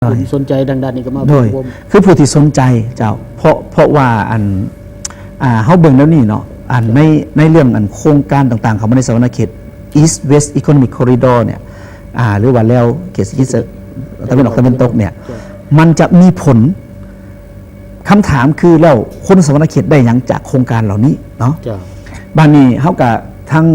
ໂດຍ ກຸ່ມສົນໃຈທາງດ້ານນີ້ກໍມາໂດຍ ຮ່ວມ ຄືຜູ້ທີ່ສົນໃຈເຈົ້າ ເພາະ ເພາະວ່າອັນ ອ່າ ເຮົາເບິ່ງແນວນີ້ເນາະ ອັນ ເຈົ້າ ໃນ ໃນເລື່ອງອັນໂຄງການຕ່າງໆ ເຂົ້າມາໃນສະຫວັນນະເຂດ East West Economic Corridor ເນຍ ອ່າ ຫຼືວ່າແລວເຂດເສດຖະກິດຕາເວັນອອກຕາເວັນຕົກເນຍ ເຈົ້າ ມັນຈະມີຜົນ ຄຳຖາມຄື ແລ້ວຄົນສະຫວັນນະເຂດໄດ້ຫຍັງຈາກໂຄງການເຫຼົ່ານີ້ເນາະ? ເຈົ້າ ບາດນີ້ເຮົາກະ ທາງ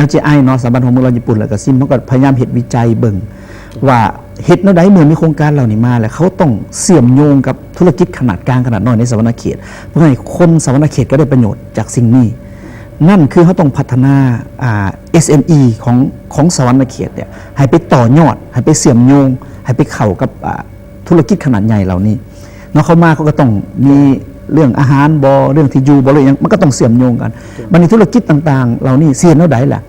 LJI ເນາະ ສະຖາບັນຮ່ວມມືລາວຍີ່ປຸ່ນ ແລ້ວກະ SIM ເຮົາກະພະຍາຍາມເຮັດວິໄຈເບິ່ງ ເຈົ້າ ວ່າເຮັດແນວໃດເມື່ອມີໂຄງການເຫຼົ່ານີ້ມາ ແລ້ວເຂົາຕ້ອງເຊື່ອມໂຍງກັບທຸລະກິດຂະໜາດກາງຂະໜາດນ້ອຍໃນສະຫວັນນະເຂດ ເພື່ອໃຫ້ຄົນສະຫວັນນະເຂດກໍໄດ້ປະໂຫຍດຈາກສິ່ງນີ້. ນັ້ນຄືເຮົາຕ້ອງພັດທະນາ ອ່າ SME ຂອງ ຂອງສະຫວັນນະເຂດເນຍ ໃຫ້ໄປຕໍ່ຍອດ ໃຫ້ໄປເຊື່ອມໂຍງ ໃຫ້ໄປເຂົ້າກັບ ອ່າ ທຸລະກິດຂະໜາດໃຫຍ່ເຫຼົ່ານີ້ເນາະ ເຂົ້າມາເຂົາກໍຕ້ອງມີເລື່ອງອາຫານບໍ ເລື່ອງທີ່ຢູ່ບໍ ຫຼືຫຍັງ ມັນກໍຕ້ອງເຊື່ອມໂຍງກັນ. ເຈົ້າ ບັດນີ້ທຸລະກິດຕ່າງໆເຫຼົ່ານີ້ຊິເຮັດແນວໃດລະ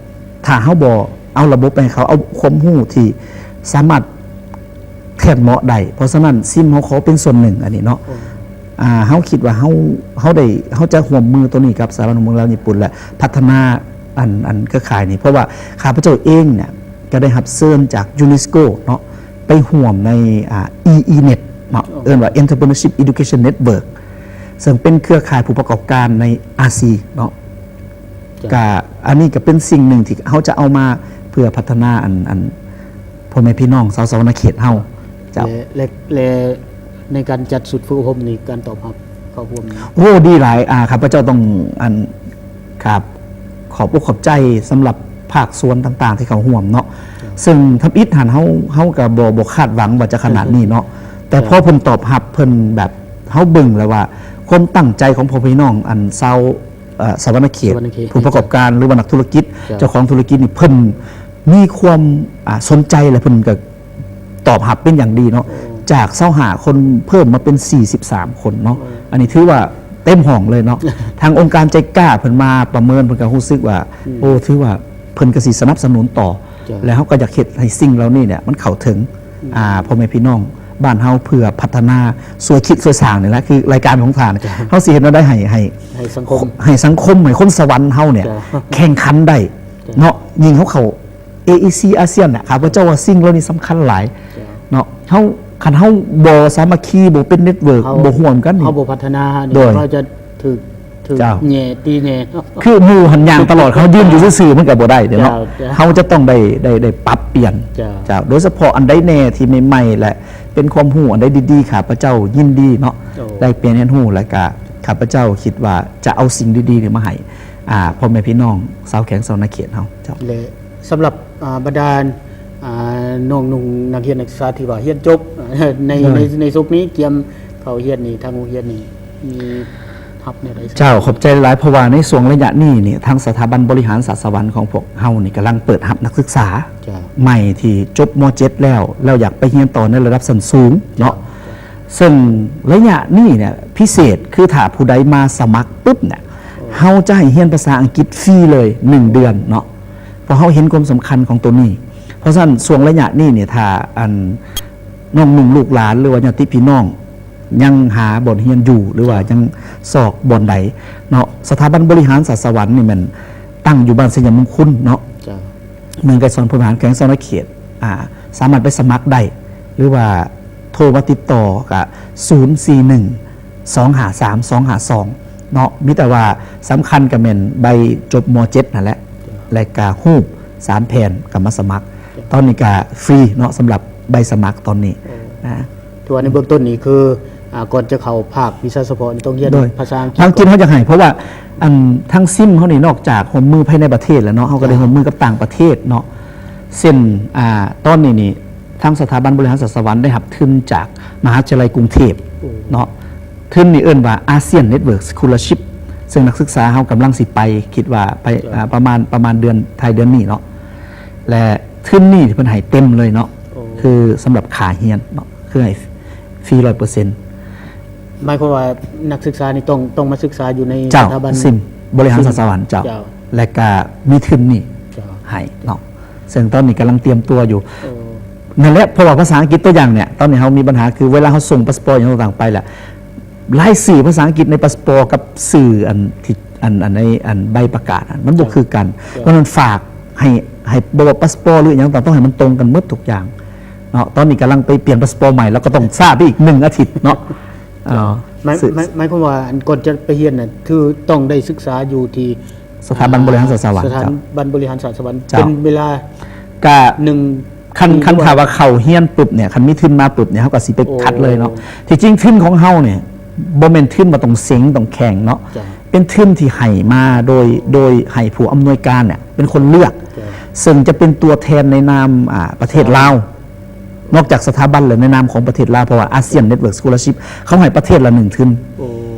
ຖ້າເຮົາບໍ່ເອົາລະບົບໄປໃຫ້ເຂົາ ເອົາຄວາມຮູ້ທີ່ສາມາດແທດເໝາະໄດ້. ເພາະສະນັ້ນ SIM ເຮົາຂໍເປັນສ່ວນໜຶ່ງອັນນີ້ເນາະ ເຈົ້າ ອ່າ ເຮົາຄິດວ່າເຮົາ ເຮົາໄດ້ ເຮົາຈະຮ່ວມມືໂຕນີ້ກັບສະຖາບັນຮ່ວມມືລາວຍີ່ປຸ່ນ ແລະ ພັດທະນາອັນ ອັນເຄືອຂ່າຍນີ້ ເພາະວ່າຂ້າພະເຈົ້າເອງເນຍ ກໍໄດ້ຮັບເຊີນຈາກ UNESCO ເນາະ ໄປຮ່ວມໃນ ອ່າ EENET ເນາະ ເອີ້ນວ່າ Entrepreneurship Education Network ເຊິ່ງເປັນເຄືອຂ່າຍຜູ້ປະກອບການໃນອາຊີເນາະ. ເຈົ້າ ກະອັນນີ້ກະເປັນສິ່ງໜຶ່ງທີ່ເຮົາຈະເອົາມາເພື່ອພັດທະນາອັນ ອັນພໍ່ແມ່ພີ່ນ້ອງຊາວສະຫວັນນະເຂດເຮົາ. ເຈົ້າ ແລະ ແລະ ແລະ ໃນການຈັດຊຸດຝຶກອົບຮົມນີ້ ການຕອບຮັບເຂົ້າຮ່ວມນີ້ ໂອ້ ດີຫຼາຍ. ອ່າ ຂ້າພະເຈົ້າຕ້ອງ ອັນ ຂາບ ຂອບອົກຂອບໃຈສຳລັບພາກສ່ວນຕ່າງໆທີ່ເຂົ້າຮ່ວມເນາະ ເຈົ້າ ເຊິ່ງທຳອິດຫັ້ນເຮົາ ເຮົາກໍບໍ່ ບໍ່ຄາດຫວັງວ່າຈະຂະໜາດນີ້ເນາະ ເຈົ້າ ແຕ່ ເຈົ້າ ພໍເພິ່ນຕອບຮັບ ເພິ່ນແບບ ເຮົາເບິ່ງແລ້ວວ່າຄວາມຕັ້ງໃຈຂອງພໍ່ແມ່ພີ່ນ້ອງອັນຊາວ ເອີ ສະຫວັນນະເຂດ ສະຫວັນນະເຂດ ຜູ້ປະກອບການ ຫຼືວ່ານັກທຸລະກິດ ເຈົ້າ ເຈົ້າຂອງທຸລະກິດນີ້ ເພິ່ນມີຄວາມ ອ່າ ສົນໃຈ ແລະ ເພິ່ນກໍ ຕອບຮັບເປັນຢ່າງດີເນາະ ໂອ້ ຈາກຊາວຫ້າຄົນເພີ່ມມາເປັນສີ່ສິບສາມຄົນເນາະ ໂອ້ ອັນນີ້ຖືວ່າເຕັມຫ້ອງເລີຍເນາະ. ທາງອົງການໄຈກາເພິ່ນມາປະເມີນ ເພິ່ນກໍຮູ້ສຶກວ່າ ອືມ ໂອ້ ຖືວ່າເພິ່ນກໍຊິສະໜັບສະໜູນຕໍ່ ເຈົ້າ ແລະ ເຮົາກໍຢາກເຮັດໃຫ້ສິ່ງເຫຼົ່ານີ້ເນຍມັນເຂົ້າເຖິງ ອືມ ອ່າ ພໍ່ແມ່ພີ່ນ້ອງບ້ານເຮົາ ເພື່ອພັດທະນາຊ່ວຍຄິດຊ່ວຍສ້າງນີ້ແຫຼະ ຄືລາຍການຂອງທ່ານ ເຈົ້າ ເຮົາຊິເຮັດແນວໃດໃຫ້ ໃຫ້ ໃຫ້ສັງຄົມ ໃຫ້ສັງຄົມ ໃຫ້ຄົນສະຫວັນເຮົາເນຍ ເຈົ້າ ແຂ່ງຂັນໄດ້ ເຈົ້າ ເນາະ. ຍິ່ງເຮົາເຂົ້າ ເອອີຊີ ອາຊຽນນະ ຂ້າພະເຈົ້າວ່າສິ່ງເຫຼົ່ານີ້ສຳຄັນຫຼາຍ ເຈົ້າ ເນາະ. ເຮົາ ຄັນເຮົາບໍ່ສາມັກຄີ ບໍ່ເປັນເນັດເວີກ ເຮົາ ບໍ່ຮ່ວມກັນນີ້ ເຮົາບໍ່ພັດທະນານີ້ ໂດຍ ເຮົາຈະຖືກ ຖືກ ເຈົ້າ ແຫຍ່ ຕີແຫຍ່ ຄືໝູ່ຫັ້ນຍ່າງຕະຫຼອດ ເຮົາຢືນຢູ່ຊື່ໆ ມັນກໍບໍ່ໄດ້ເດ້ເນາະ ເຈົ້າ ເຈົ້າ ເຮົາຈະຕ້ອງໄດ້ ໄດ້ ໄດ້ປັບປ່ຽນ ເຈົ້າ ເຈົ້າ ໂດຍສະເພາະອັນໃດແດ່ທີ່ໃໝ່ໆ ແລະ ເປັນຄວາມຮູ້ອັນໃດດີໆ ຂ້າພະເຈົ້າຍິນດີເນາະ ໂອ້ ແລກປ່ຽນຮຽນຮູ້ ແລະກະຂ້າພະເຈົ້າຄິດວ່າຈະເອົາສິ່ງດີໆນີ້ມາໃຫ້ ອ່າ ພໍ່ແມ່ພີ່ນ້ອງຊາວແຂວງສະຫວັນນະເຂດເຮົາ ເຈົ້າ ແລະ ສຳລັບ ອ່າ ບັນດາ ອ່າ ນ້ອງໆ ນັກຮຽນນັກສຶກສາທີ່ວ່າຮຽນຈົບ ໃນ ໃນ ໃນຊຸກນີ້ກຽມເຂົ້າຮຽນນີ້ ທາງໂຮງຮຽນນີ້ມີຮັບແນວໃດ? ເຈົ້າ ຂອບໃຈຫຼາຍໆ ເພາະວ່າໃນຊ່ວງໄລຍະນີ້ນີ້ ທາງສະຖາບັນບໍລິຫານສາດສະຫວັນຂອງພວກເຮົານີ້ກຳລັງເປີດຮັບນັກສຶກສາ ເຈົ້າ ໃໝ່ທີ່ຈົບ ມ.ເຈັດ ແລ້ວ ແລ້ວຢາກໄປຮຽນຕໍ່ໃນລະດັບຊັ້ນສູງເນາະ ເຈົ້າ ເຊິ່ງໄລຍະນີ້ເນຍພິເສດ ຄືຖ້າຜູ້ໃດມາສະໝັກປຶບເນຍ ໂອ້ ເຮົາຈະໃຫ້ຮຽນພາສາອັງກິດຟຣີເລີຍໜຶ່ງເດືອນເນາະ ເພາະເຮົາເຫັນຄວາມສຳຄັນຂອງໂຕນີ້. ເພາະສະນັ້ນ ຊ່ວງໄລຍະນີ້ນີ້ ຖ້າອັນນ້ອງນຸ່ງລູກຫຼານ ຫຼືວ່າຍາດຕິພີ່ນ້ອງຍັງຫາບ່ອນຮຽນຢູ່ ຫຼືວ່າຍັງຊອກບ່ອນໃດເນາະ ສະຖາບັນບໍລິຫານສາດສະຫວັນນີ້ແມ່ນຕັ້ງຢູ່ບ້ານໄຊຍະມຸງຄຸນເນາະ ເຈົ້າ ເມືອງໄກສອນພົມວິຫານ ແຂວງສະຫວັນນະເຂດ ອ່າ ສາມາດໄປສະໝັກໄດ້ ຫຼືວ່າໂທມາຕິດຕໍ່ກະ ສູນສີ່ໜຶ່ງ ສອງຫ້າສາມ ສອງຫ້າສອງ ເນາະ. ມີແຕ່ວ່າສຳຄັນກໍແມ່ນໃບຈົບ ມ.ເຈັດ ນັ້ນແຫຼະ ແລະກະຮູບສາມແຜ່ນກໍມາສະໝັກ ຕອນນີ້ກະຟຣີເນາະ ສຳລັບໃບສະໝັກຕອນນີ້ ໂອ້ ນະ. ຖືວ່າໃນເບື້ອງຕົ້ນນີ້ຄື ອ່າ ກ່ອນຈະເຂົ້າພາກວິຊາສະເພາະນີ້ຕ້ອງຮຽນ ໂດຍ ພາສາອັງກິດ ພາສາອັງກິດເຮົາຢາກໃຫ້ ເພາະວ່າອັນທາງ ຊິມ ເຮົານີ້ນອກຈາກຮ່ວມມືພາຍໃນປະເທດແລ້ວເນາະ ເຮົາກໍໄດ້ ເຈົ້າ ຮ່ວມມືກັບຕ່າງປະເທດເນາະ ເຊັ່ນ ອ່າ ຕອນນີ້ນີ້ ທາງສະຖາບັນບໍລິຫານສາດສະຫວັນໄດ້ຮັບທຶນຈາກມະຫາວິທະຍາໄລກຸງເທບ ໂອ້ ເນາະ ທຶນນີ້ເອີ້ນວ່າ ASEAN Network Scholarship ເຊິ່ງນັກສຶກສາເຮົາກຳລັງຊິໄປ ຄິດວ່າໄປ ເຈົ້າ ອ່າ ປະມານ ປະມານເດືອນ ທ້າຍເດືອນນີ້ເນາະ ແລະ ທຶນນີ້ເພິ່ນໃຫ້ເຕັມເລີຍເນາະ ໂອ້ ຄືສຳລັບຄ່າຮຽນເນາະ ຄືໃຫ້ຟຣີຮ້ອຍເປີເຊັນ ໝາຍຄວາມວ່ານັກສຶກສານີ້ຕ້ອງ ຕ້ອງມາສຶກສາຢູ່ໃນ ເຈົ້າ ສະຖາບັນ ຊິມ ບໍລິຫານສາດສະຫວັນ ເຈົ້າ ເຈົ້າ ແລະກະມີທຶນນີ້ ເຈົ້າ ໃຫ້ເນາະ ເຊິ່ງຕອນນີ້ກຳລັງຕຽມຕົວຢູ່ ໂອ້ ນັ້ນແຫຼະ ເພາະວ່າພາສາອັງກິດ ຕົວຢ່າງເນຍ ຕອນນີ້ເຮົາມີບັນຫາ ຄືເວລາເຮົາສົ່ງພາສປອດຫຍັງຕ່າງໆໄປແລ້ວ ລາຍຊື່ພາສາອັງກິດໃນພາສປອດກັບຊື່ອັນທີ່ ອັນ ອັນໃນ ອັນໃບປະກາດຫັ້ນ ມັນບໍ່ ເຈົ້າ ຄືກັນ ເຈົ້າ ເພາະນັ້ນຝາກໃຫ້ ໃຫ້ ບໍ່ວ່າພາສປອດ ຫຼືຫຍັງຕ່າງໆ ຕ້ອງໃຫ້ມັນຕົງກັນໝົດທຸກຢ່າງ ເນາະ ຕອນນີ້ກຳລັງໄປປ່ຽນພາສປອດໃໝ່ ແລ້ວກໍຕ້ອງຊ້າໄປອີກໜຶ່ງອາທິດເນາະ. ເອີ ໝາຍ ໝາຍ ໝາຍຄວາມວ່າ ອັນ ກ່ອນຈະໄປຮຽນນະ ຄືຕ້ອງໄດ້ສຶກສາຢູ່ທີ່ ສະຖາບັນບໍລິຫານສາດສະຫວັນ ສະຖາບັນບໍລິຫານສາດສະຫວັນ ເຈົ້າ ເປັນເວລາ ກະ ໜຶ່ງ ຄັນ ປີ ຄັນຖ້າວ່າເຂົ້າຮຽນປຸບເນຍ ຄັນມີທຶນມາປຸບເນຍ ເຮົາກໍຊິໄປ ໂອ້ ຄັດເລີຍເນາະ. ທີ່ຈິງທຶນຂອງເຮົາເນຍ ບໍ່ແມ່ນທຶນວ່າຕ້ອງເສັງຕ້ອງແຂງເນາະ ເຈົ້າ ເປັນທຶນທີ່ໃຫ້ມາໂດຍ ໂດຍໃຫ້ຜູ້ອຳນວຍການເນຍເປັນຄົນເລືອກ ເຈົ້າ ເຊິ່ງຈະເປັນຕົວແທນໃນນາມ ອ່າ ປະເທດລາວ ນອກຈາກສະຖາບັນແລ້ວ ໃນນາມຂອງປະເທດລາວ ເພາະວ່າ ASEAN Network Scholarship ເຂົາໃຫ້ປະເທດລະໜຶ່ງທຶນ ໂອ້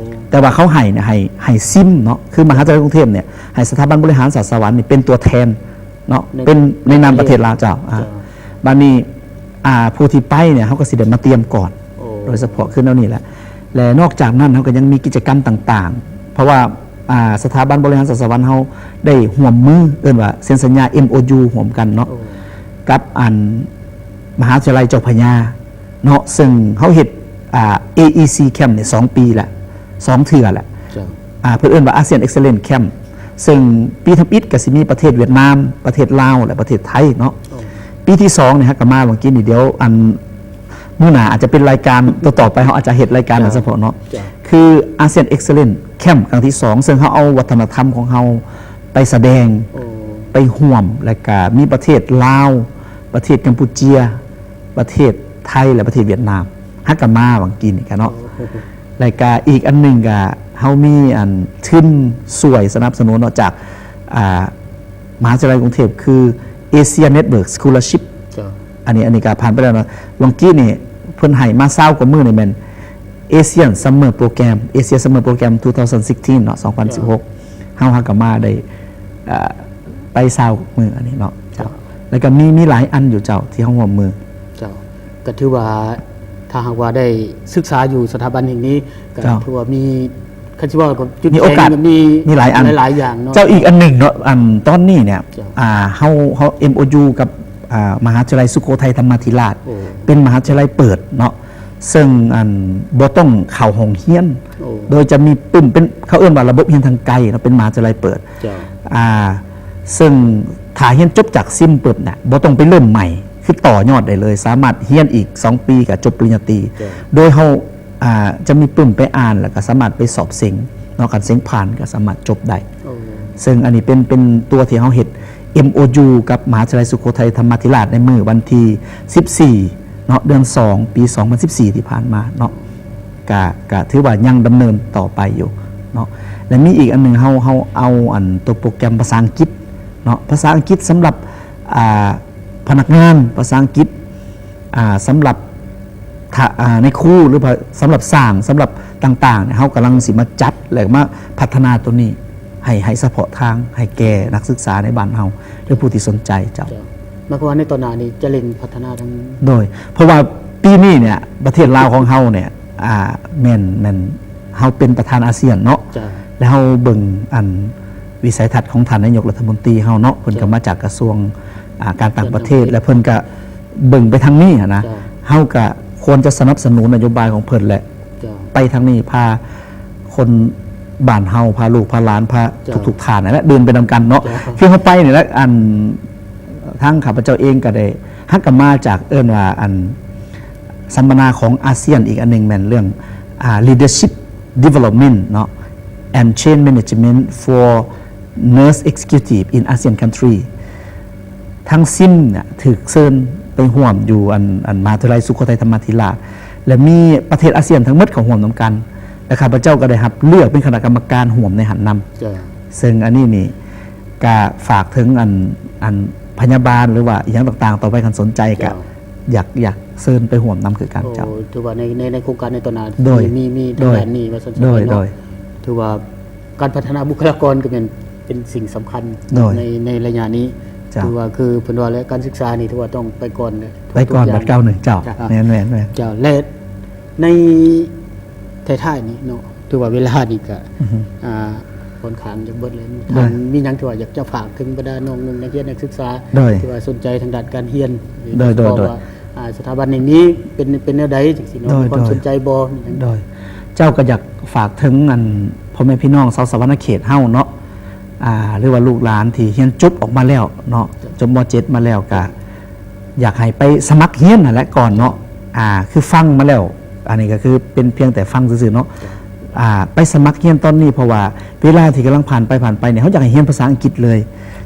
ແຕ່ວ່າເຂົາໃຫ້ເນຍ ໃຫ້ ໃຫ້ SIM ເນາະ ຄືມະຫາວິທະຍາໄລກຸງເທບເນຍ ໃຫ້ສະຖາບັນບໍລິຫານສາດສະຫວັນນີ້ເປັນຕົວແທນເນາະ ໃນ ເປັນໃນນາມປະເທດລາວ ເຈົ້າ ເຈົ້າ ອ່າ ບາດນີ້ ອ່າ ຜູ້ທີ່ໄປເນຍ ເຮົາກໍຊິໄດ້ມາຕຽມກ່ອນ ໂອ້ ໂດຍສະເພາະຄືແນວນີ້ແຫຼະ ແລະ ນອກຈາກນັ້ນເຮົາກໍຍັງມີກິດຈະກຳຕ່າງໆ ເພາະວ່າ ອ່າ ສະຖາບັນບໍລິຫານສາດສະຫວັນເຮົາໄດ້ຮ່ວມມື ເອີ້ນວ່າເຊັນສັນຍາ MOU ຮ່ວມກັນເນາະ ໂອ້ ກັບອັນມະຫາວິທະຍາໄລເຈົ້າພະຍາເນາະ ເຊິ່ງເຮົາເຮັດ ອ່າ AEC Camp ນີ້ສອງປີແລ້ວ ສອງເທື່ອແລ້ວ ເຈົ້າ ອ່າ ເພິ່ນເອີ້ນວ່າ ASEAN Excellence Camp ເຊິ່ງປີທຳອິດກໍຊິມີປະເທດຫວຽດນາມ ປະເທດລາວ ແລະ ປະເທດໄທເນາະ ໂອ້ ປີທີສອງນີ້ ຫາກະມາຫວ່າງກີ້ນີ້ ດຽວອັນ ມື້ໜ້າອາດຈະເປັນລາຍການຕໍ່ໆໄປ ເຮົາອາດຈະເຮັດລາຍການ ເຈົ້າ ສະເພາະເນາະ ເຈົ້າ ຄື ASEAN Excellence Camp ຄັ້ງທີສອງ ເຊິ່ງເຮົາເອົາວັດທະນະທຳຂອງເຮົາໄປສະແດງ ໂອ້ ໄປຮ່ວມ ແລ້ວກະມີປະເທດລາວ ປະເທດກຳປູເຈຍ ປະເທດໄທ ແລະ ປະເທດຫວຽດນາມ ຫາກະມາຫວ່າງກີ້ນີ້ກະເນາະ ໂອ້ ແລ້ວກະອີກອັນໜຶ່ງກະ ເຮົາມີອັນທຶນຊ່ວຍສະໜັບສະໜູນເນາະ ຈາກ ອ່າ ມະຫາວິທະຍາໄລກຸງເທບ ຄື Asia Network Scholarship ເຈົ້າ ອັນນີ້ ອັນນີ້ກໍຜ່ານໄປແລ້ວເນາະ ຫວ່າງກີ້ນີ້ເພິ່ນໃຫ້ມາຊາວກວ່າມື້ນີ້ແມ່ນ ASEAN Summer Program Asia Summer Program two thousand sixteen ເນາະ ສອງພັນສິບຫົກ ເຈົ້າ ເຮົາຫາກະມາໄດ້ ເອີ ໄປຊາວມື້ອັນນີ້ເນາະ ເຈົ້າ ເຈົ້າ ແລ້ວກໍມີ ມີຫຼາຍອັນຢູ່ເຈົ້າ ທີ່ເຮົາຮ່ວມມື ເຈົ້າ ກໍຖືວ່າ ຖ້າຫາກວ່າໄດ້ສຶກສາຢູ່ສະຖາບັນແຫ່ງນີ້ ກໍ ເຈົ້າ ຖືວ່າມີ ຄັນຊິເວົ້າກໍຈຸດ ມີໂອກາດ ແຂງມີ ມີຫຼາຍອັນ ຫຼາຍໆຢ່າງເນາະ ເຈົ້າ ອີກອັນໜຶ່ງເນາະ ອັນຕອນນີ້ເນຍ ເຈົ້າ ອ່າ ເຮົາ ເຮົາ MOU ກັບ ອ່າ ມະຫາວິທະຍາໄລສຸໂຂໄທທຳມະທິລາດ ໂອ້ ເປັນມະຫາວິທະຍາໄລເປີດເນາະ ເຊິ່ງອັນບໍ່ຕ້ອງເຂົ້າຫ້ອງຮຽນ ໂອ້ ໂດຍຈະມີປຶ້ມ ເປັນ ເຂົາເອີ້ນວ່າລະບົບຮຽນທາງໄກເນາະ ເປັນມະຫາວິທະຍາໄລເປີດ ເຈົ້າ ອ່າ ເຊິ່ງຖ້າຮຽນຈົບຈາກ SIM ປຶບເນຍ ບໍ່ຕ້ອງໄປເລີ່ມໃໝ່ ຄືຕໍ່ຍອດໄດ້ເລີຍ ສາມາດຮຽນອີກສອງປີກໍຈົບປະລິນຍາຕີ ເຈົ້າ ໂດຍເຮົາ ອ່າ ຈະມີປຶ້ມໄປອ່ານ ແລ້ວກໍສາມາດໄປສອບເສັງເນາະ ຄັນເສັງຜ່ານກໍສາມາດຈົບໄດ້ ໂອ້ ເຊິ່ງອັນນີ້ເປັນ ເປັນຕົວທີ່ເຮົາເຮັດ MOU ກັບມະຫາວິທະຍາໄລສຸໂຂໄທທຳມະທິລາດ ໃນມື້ວັນທີສິບສີ່ເນາະ ເດືອນສອງ ປີສອງພັນສິບສີ່ ທີ່ຜ່ານມາເນາະ ກະ ກະຖືວ່າຍັງດຳເນີນຕໍ່ໄປຢູ່ເນາະ ແລະ ມີອີກອັນໜຶ່ງ ເຮົາ ເຮົາເອົາອັນຕົວໂປຣແກຣມພາສາອັງກິດເນາະ ພາສາອັງກິດສຳລັບ ອ່າ ພະນັກງານ ພາສາອັງກິດ ອ່າ ສຳລັບ ຖ້າ ອ່າ ໃນຄູ ຫຼືວ່າສຳລັບສ້າງ ສຳລັບຕ່າງໆ ເຮົາກຳລັງຊິມາຈັດ ແລະ ມາພັດທະນາໂຕນີ້ໃຫ້ ໃຫ້ສະເພາະທາງ ໃຫ້ແກ່ນັກສຶກສາໃນບ້ານເຮົາ ຫຼືຜູ້ທີ່ສົນໃຈເຈົ້າ ເຈົ້າ ໝາຍຄວາມວ່າໃນຕໍ່ໜ້ານີ້ຈະເລັ່ງພັດທະນາທັງ ໂດຍ ເພາະວ່າປີນີ້ເນຍ ປະເທດລາວຂອງເຮົາເນຍ ອ່າ ແມ່ນ ແມ່ນເຮົາເປັນປະທານອາຊຽນເນາະ ເຈົ້າ ແລະ ເຮົາເບິ່ງອັນວິໄສທັດຂອງທ່ານນາຍົກລັດຖະມົນຕີເຮົາເນາະ ເພິ່ນກໍ ເຈົ້າ ມາຈາກກະຊວງ ອ່າ ການຕ່າງປະເທດ ເຈົ້າ ແລະ ເພິ່ນກໍ ເບິ່ງໄປທາງນີ້ຫັ້ນນະ ເຈົ້າ ເຮົາກະຄວນຈະສະໜັບສະໜູນນະໂຍບາຍຂອງເພິ່ນແຫຼະ ເຈົ້າ ໄປທາງນີ້ ພາຄົນບ້ານເຮົາ ພາລູກພາຫຼານ ພາ ເຈົ້າ ທຸກໆທ່ານນັ້ນແຫຼະ ເດີນໄປນຳກັນເນາະ ເຈົ້າ ຄືເຮົາໄປນີ້ແຫຼະ ອັນ ທາງຂ້າພະເຈົ້າເອງກໍໄດ້ ຫາກະມາຈາກ ເອີ້ນວ່າ ອັນ ສຳມະນາຂອງອາຊຽນ ອີກອັນໜຶ່ງແມ່ນເລື່ອງ ອ່າ Leadership Development ເນາະ and Change Management for Nurse Executive in ASEAN Country ທາງ SIM ເນຍ ຖືກເຊີນໄປຮ່ວມຢູ່ອັນ ອັນມະຫາວິທະຍາໄລສຸໂຂໄທທຳມະທິລາດ ແລະ ມີປະເທດອາຊຽນທັງໝົດເຂົ້າຮ່ວມນຳກັນ ແລະ ຂ້າພະເຈົ້າກໍໄດ້ຮັບເລືອກເປັນຄະນະກຳມະການຮ່ວມໃນຫັ້ນນຳ ເຈົ້າ ເຊິ່ງອັນນີ້ນີ້ກະຝາກເຖິງອັນ ອັນພະຍາບານ ຫຼືວ່າອີ່ຫຍັງຕ່າງໆ ຕໍ່ໄປ ຄັນສົນໃຈກະ ເຈົ້າ ຢາກ ຢາກເຊີນໄປຮ່ວມນຳຄືກັນ ໂອ້ ເຈົ້າ ຖືວ່າໃນ ໃນ ໃນໂຄງການໃນຕໍ່ໜ້າ ໂດຍ ມີ ມີ ໂດຍ ທາງດ້ານນີ້ວ່າຊັ້ນ ໂດຍ ເນາະ ໂດຍ ຖືວ່າ ການພັດທະນາບຸກຄະລາກອນກໍແມ່ນເປັນສິ່ງສຳຄັນ ໂດຍ ໃນ ໃນໄລຍະນີ້ ເຈົ້າ ຖືວ່າຄືເພິ່ນວ່າແຫຼະ ການສຶກສານີ້ຖືວ່າຕ້ອງໄປກ່ອນແຫຼະ ໄປກ່ອນ ບັດກ້າວໜຶ່ງ ເຈົ້າ ເຈົ້າ ແມ່ນໆໆ ເຈົ້າ ແລະ ໃນທ້າຍໆນີ້ເນາະ ຖືວ່າເວລານີ້ກະ ອືຮຶ ອ່າ ຂ້ອນຂ້າງຈະເບິດແລ້ວ ໂດຍ ທ່ານມີຫຍັງທີ່ວ່າຢາກຈະຝາກເຖິງບັນດານ້ອງໆນັກຮຽນນັກສຶກສາ ໂດຍ ທີ່ວ່າສົນໃຈທາງດ້ານການຮຽນ ໂດຍ ໂດຍ ໂດຍ ວ່າ ອ່າ ສະຖາບັນແຫ່ງນີ້ເປັນ ເປັນແນວໃດຈັ່ງຊີ້ເນາະ ໂດຍ ມີຄວາມ ໂດຍ ສົນໃຈບໍ່ ມີຫຍັງ ໂດຍ ເຈົ້າກໍຢາກຝາກເຖິງອັນພໍ່ແມ່ພີ່ນ້ອງຊາວສະຫວັນນະເຂດເຮົາເນາະ ອ່າ ຫຼືວ່າລູກຫຼານທີ່ຮຽນຈົບອອກມາແລ້ວເນາະ ຈົບ ມ.ເຈັດ ມາແລ້ວ ກໍ ຢາກໃຫ້ໄປສະໝັກຮຽນຫັ້ນແຫຼະກ່ອນເນາະ ອ່າ ຄືຟັງມາແລ້ວ ອັນນີ້ກໍຄືເປັນພຽງແຕ່ຟັງຊື່ໆເນາະ ອ່າ ໄປສະໝັກຮຽນຕອນນີ້ ເພາະວ່າເວລາທີ່ກຳລັງຜ່ານໄປຜ່ານໄປນີ້ ເຮົາຢາກໃຫ້ຮຽນພາສາອັງກິດເລີຍ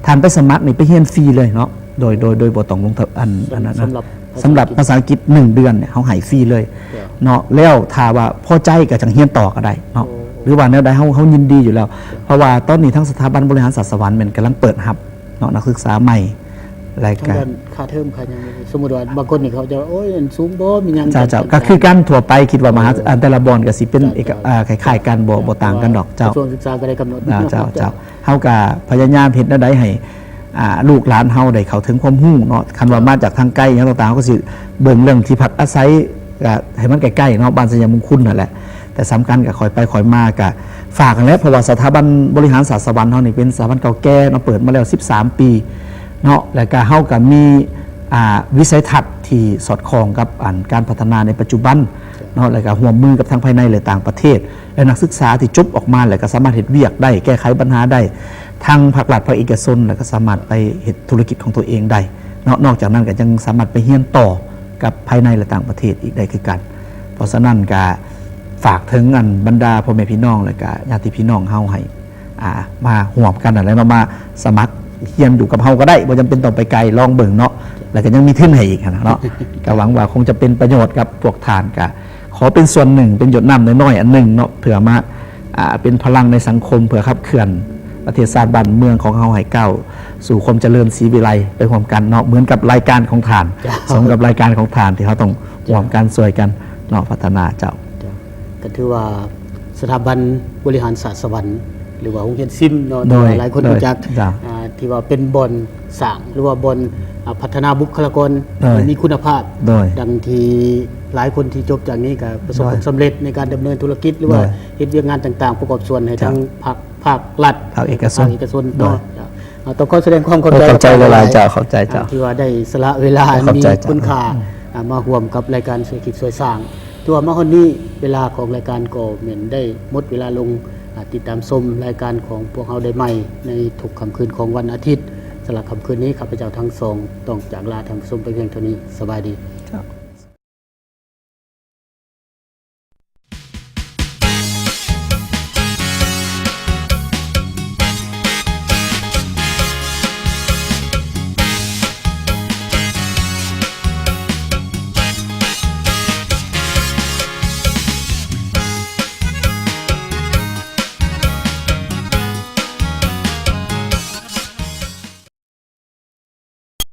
ທ່ານໄປສະໝັກນີ້ໄປຮຽນຟຣີເລີຍເນາະ ໂດຍ ໂດຍ ໂດຍບໍ່ຕ້ອງລົງທະ ອັນ ອັນນັ້ນ ສຳ ສຳລັບພາສາອັງກິດ ສຳລັບພາສາອັງກິດໜຶ່ງເດືອນນີ້ ເຮົາໃຫ້ຟຣີເລີຍເນາະ ແລ້ວຖ້າວ່າພໍໃຈກໍຈັ່ງຮຽນຕໍ່ກໍໄດ້ເນາະ ໂອ້ ຫຼືວ່າແນວໃດ ເຮົາ ເຮົາຍິນດີຢູ່ແລ້ວ ເພາະວ່າຕອນນີ້ທາງສະຖາບັນບໍລິຫານສາດສະຫວັນແມ່ນກຳລັງເປີດຮັບເນາະ ນັກສຶກສາໃໝ່ ແລ້ວກໍ ທາງດ້ານຄ່າເທີມຄ່າຫຍັງ ສົມມຸດວ່າບາງຄົນນີ້ເຂົາຈະ ໂອ້ຍ ອັນສູງບໍ່ ມີຫຍັງ ເຈົ້າ ເຈົ້າ ກໍຄືກັນທົ່ວໄປ ຄິດວ່າມະຫາ ເຈົ້າ ອ່າ ແຕ່ລະບ່ອນກໍຊິເປັນ ເຈົ້າ ເອກະ ເຈົ້າ ອ່າ ຄ້າຍໆກັນ ບໍ່ ເຈົ້າ ບໍ່ຕ່າງກັນດອກ ເຈົ້າ ກະຊວງສຶກສາກໍໄດ້ກຳນົດ ເຈົ້າ ເຈົ້າ ເຈົ້າ ເຮົາກໍພະຍາຍາມເຮັດແນວໃດໃຫ້ ອ່າ ລູກຫຼານເຮົາໄດ້ເຂົ້າເຖິງຄວາມຮູ້ເນາະ ຄັນວ່າມາຈາກທາງໄກຫຍັງຕ່າງໆ ເຮົາກໍຊິເບິ່ງເລື່ອງທີ່ພັກອາໄສ ກໍໃຫ້ມັນໃກ້ໆເນາະ ບ້ານໄຊຍະມຸງຄຸນນັ້ນແຫຼະ ແຕ່ສຳຄັນກໍຄ່ອຍໄປຄ່ອຍມາ ກໍຝາກຫັ້ນແຫຼະ ເພາະວ່າສະຖາບັນບໍລິຫານສາດສະຫວັນເຮົານີ້ເປັນສະຖາບັນເກົ່າແກ່ເນາະ ເປີດມາແລ້ວສິບສາມປີເນາະ ແລ້ວກໍເຮົາກໍມີ ອ່າ ວິໄສທັດທີ່ສອດຄ່ອງກັບ ອັນ ການພັດທະນາໃນປັດຈຸບັນເນາະ ແລ້ວກໍຮ່ວມມືກັບທັງພາຍໃນ ແລະ ຕ່າງປະເທດ ແລະ ນັກສຶກສາທີ່ຈົບອອກມາ ແລ້ວກໍສາມາດເຮັດວຽກໄດ້ ແກ້ໄຂບັນຫາໄດ້ ທັງພາກລັດ ພາກເອກະຊົນ ແລ້ວກໍສາມາດໄປເຮັດທຸລະກິດຂອງຕົວເອງໄດ້ເນາະ ນອກຈາກນັ້ນກໍຍັງສາມາດໄປຮຽນຕໍ່ກັບພາຍໃນ ແລະ ຕ່າງປະເທດອີກໄດ້ຄືກັນ ເພາະສະນັ້ນກໍຝາກເຖິງ ອັນ ບັນດາພໍ່ແມ່ພີ່ນ້ອງ ແລ້ວກໍຍາດຕິພີ່ນ້ອງເຮົາໃຫ້ ອ່າ ມາຮ່ວມກັນນັ້ນແຫຼະເນາະ ມາສະໝັກຮຽນຢູ່ກັບເຮົາກໍໄດ້ ບໍ່ຈຳເປັນຕ້ອງໄປໄກ ລອງເບິ່ງເນາະ ແລ້ວກໍຍັງມີທຶນໃຫ້ອີກຫັ້ນນະເນາະ ກໍຫວັງວ່າຄົງຈະເປັນປະໂຫຍດກັບພວກທ່ານ ກໍຂໍເປັນສ່ວນໜຶ່ງ ເປັນຢົດນ້ຳນ້ອຍໆອັນໜຶ່ງເນາະ ເພື່ອມາ ອ່າ ເປັນພະລັງໃນສັງຄົມ ເພື່ອຂັບເຄື່ອນປະເທດຊາດບ້ານເມືອງຂອງເຮົາໃຫ້ກ້າວສູ່ຄວາມຈະເລີນສີວິໄລໄປຮ່ວມກັນເນາະ ເໝືອນກັບລາຍການຂອງທ່ານ ເຈົ້າ ສົມກັບລາຍການຂອງທ່ານທີ່ເຮົາຕ້ອງ ເຈົ້າ ຮ່ວມກັນຊ່ວຍກັນເນາະ ພັດທະນາ ເຈົ້າ. ເຈົ້າ ກໍຖືວ່າສະຖາບັນບໍລິຫານສາດສະຫວັນ ຫຼືວ່າໂຮງຮຽນຊິມເນາະ ໂດຍ ທີ່ວ່າຫຼາຍຄົນ ໂດຍ ຮູ້ຈັກ ເຈົ້າ ອ່າ ທີ່ວ່າເປັນບ່ອນສ້າງ ຫຼືວ່າບ່ອນ ອ່າ ພັດທະນາບຸກຄະລາກອນ ໂດຍ ໃຫ້ມີຄຸນນະພາບ ໂດຍ ດັ່ງທີ່ຫຼາຍຄົນທີ່ຈົບຈາກນີ້ກໍປະສົບ ໂດຍ ຄວາມສຳເລັດໃນການດຳເນີນທຸລະກິດ ຫຼືວ່າ ໂດຍ ເຮັດວຽກງານຕ່າງໆປະກອບສ່ວນໃຫ້ ເຈົ້າ ທັງພາກ ພາກລັດ ພາກເອກະຊົນ ພາກເອກະຊົນ ໂດຍ ເນາະ ເຈົ້າ. ອ່າ ຕ້ອງຂໍສະແດງຄວາມຂອບໃຈ ຂອບໃຈຫຼາຍໆ ເຈົ້າ ຂອບໃຈເຈົ້າ ທີ່ວ່າໄດ້ສະຫຼະເວລາອັນມີຄຸນຄ່າ ອ່າ ມາຮ່ວມກັບລາຍການເສດຖະກິດຊ່ວຍສ້າງ ຖືວ່າມາຮອດນີ້ ເວລາຂອງລາຍການກໍແມ່ນໄດ້ໝົດເວລາລົງ ອ່າ ຕິດຕາມຊົມລາຍການຂອງພວກເຮົາໄດ້ໃໝ່ໃນທຸກຄ່ຳຄືນຂອງວັນອາທິດ. ສຳລັບຄ່ຳຄືນນີ້ ຂ້າພະເຈົ້າທັງສອງຕ້ອງຈາກລາທ່ານຜູ້ຊົມໄປພຽງເທົ່ານີ້. ສະບາຍດີ.